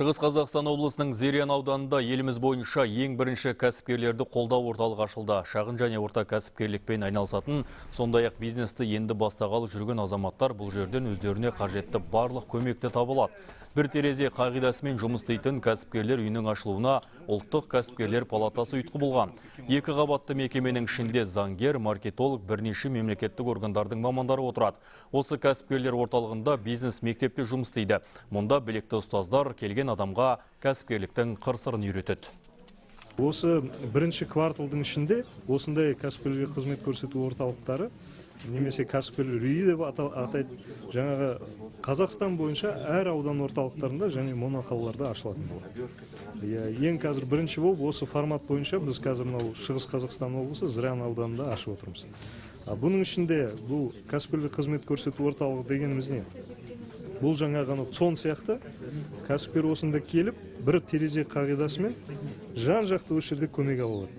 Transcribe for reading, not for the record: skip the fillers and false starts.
Шығыс Қазақстан облысының Зырян ауданында еліміз бойынша ең бірінші кәсіпкерлерді қолдау орталығы ашылды. Шағын және орта кәсіпкерлікпен айналысатын, сондай-ақ бизнесті енді бастағалы жүрген азаматтар бұл жерден өздеріне қажетті барлық көмекті таба алады. Бір терезе қағидасымен жұмыс істейтін кәсіпкерлер үйінің ашылуына Ұлттық кәсіпкерлер палатасы ұйытқы болған. Екі қабатты мекеменің ішінде заңгер, маркетолог, бірнеше мемлекеттік органдардың мамандары отырады. Осы кәсіпкерлер орталығында бизнес мектепте жұмыс істейді. Мұнда білікті ұстаздар келген адамға кәсіпкерліктің қыр-сырын үйретеді. Осы бірінші кварталдың ішінде осындай кәсіпкерлерге қызмет көрсету орталықтары немесе кәсіпкерлер үйі деп атайды, жаңағы Қазақстан бойынша әр аудан орталықтарында және моноқалаларда ашылатын болады. Иә, ең қазір бірінші болып осы формат бойынша біз қазір мынау Шығыс Қазақстан облысы, Зырян ауданында ашып отырмыз. Бұның ішінде бұл кәсіпкерлер қызмет көрсету орталығы дегеніміз не? Бұл жаңағы анау ЦОН сияқты, кәсіпкер осында келіп, бір терезе қағидасымен жан жақты осы жерде көмек ала алады.